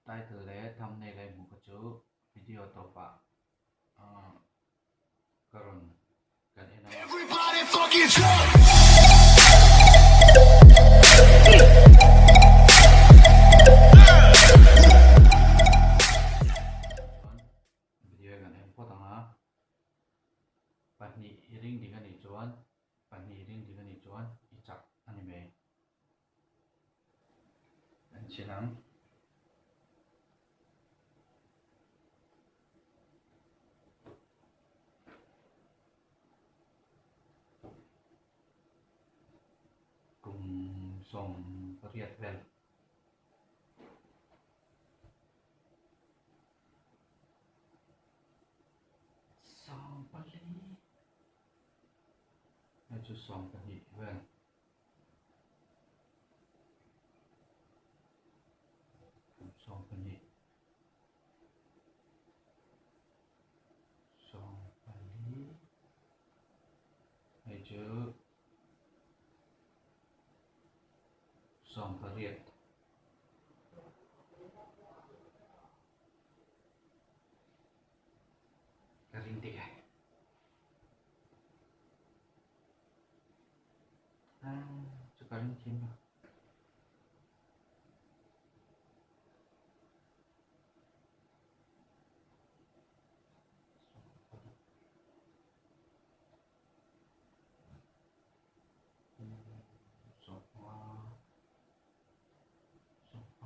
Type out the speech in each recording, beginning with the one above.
Title leh thumbnail a inhmuh kha chu video tawpah ka rawn kan en ang a. Chuan video hi kan en phawt ang a, pahnih i ring dik anih chuan pahnih i ring dik anih chuan i chak a ni mai. An chhin ang. Kum 18 vel. 14. Hei chu 12 vel. 12. 14. Hei chu 18. Ka ring dik e. Chu ka ring thiam lo.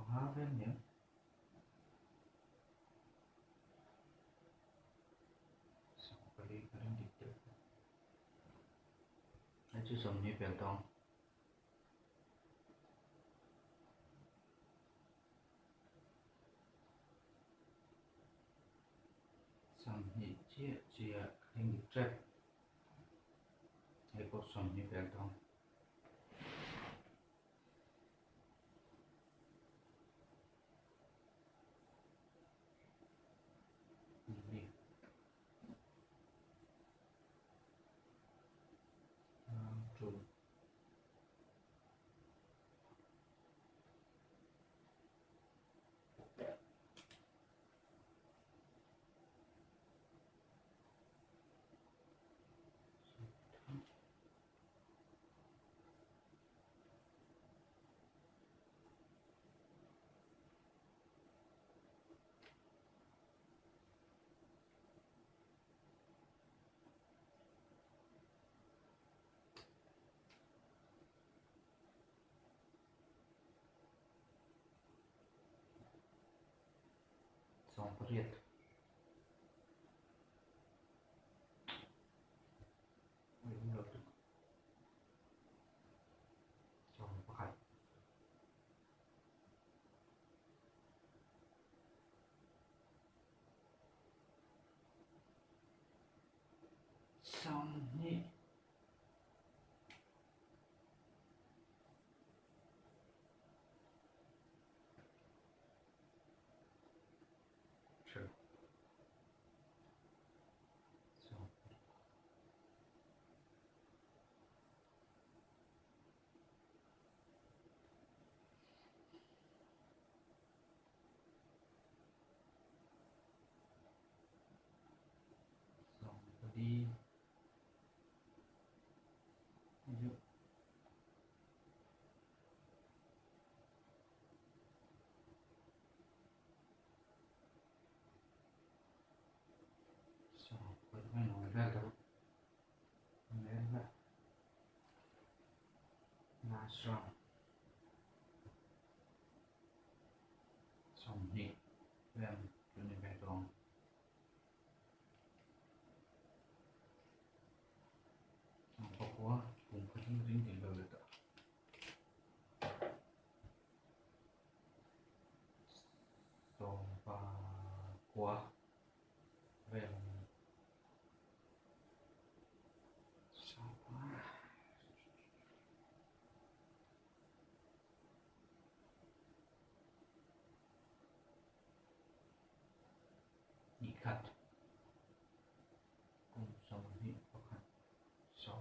15 vel nia. 14 ka ring dik deuh. Hei chu 20 pel tawng. 20 chiah chiah ka ring dik tep. Hei pawh 20 pel tawng. 18. 11. 20. True. So. 14. Last round. 20 vel chu ni ve tawh ang. Ang pakua kum khat in ring dik lo leh tawh. 19 vel a ni. Hnih khat kum 21 14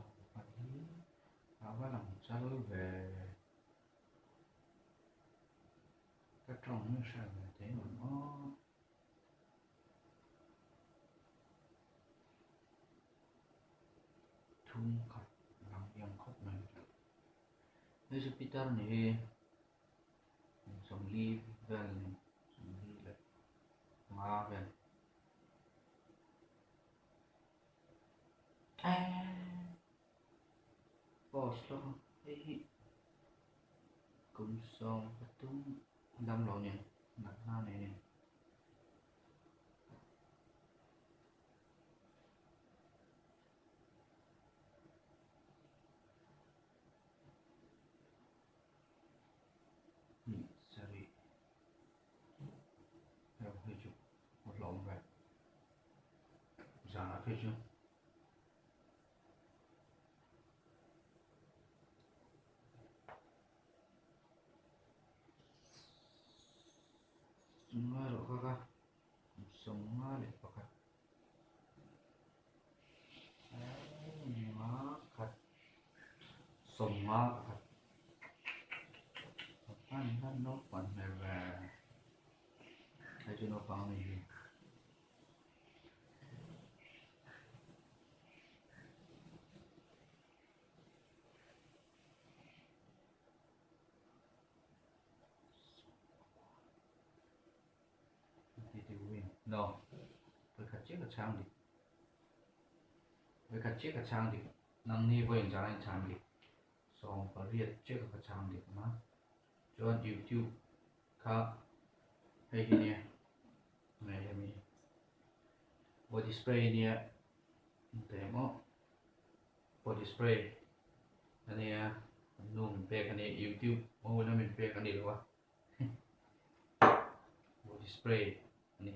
a va lang chal ve ka tawng hi hre ve thei ang aw. Thum khat dang hian khawp mai. Hei chu pitar ni hi 40 vel ni 45 vel. Post lawk a hei hi kum 13 dam lo nia natna nei nia. Hnih sarih hei hei chu a hlawm ve zanah phei chu. Ngai rawh kha kha 51 nga khat 51 pan hian naupang hmel ve hei chu naupang a ni hi. No vawikhat chiah ka chhang dik vawikhat chiah ka chhang dik nangni vawiin zan a inchhang dik 18 chiah ka chhang dik ang a chuan youtube kha hei hi nia nge hemi body spray nia engte maw body spray ania nu min pek ania youtube ho in a min pek ani lo a body spray ani.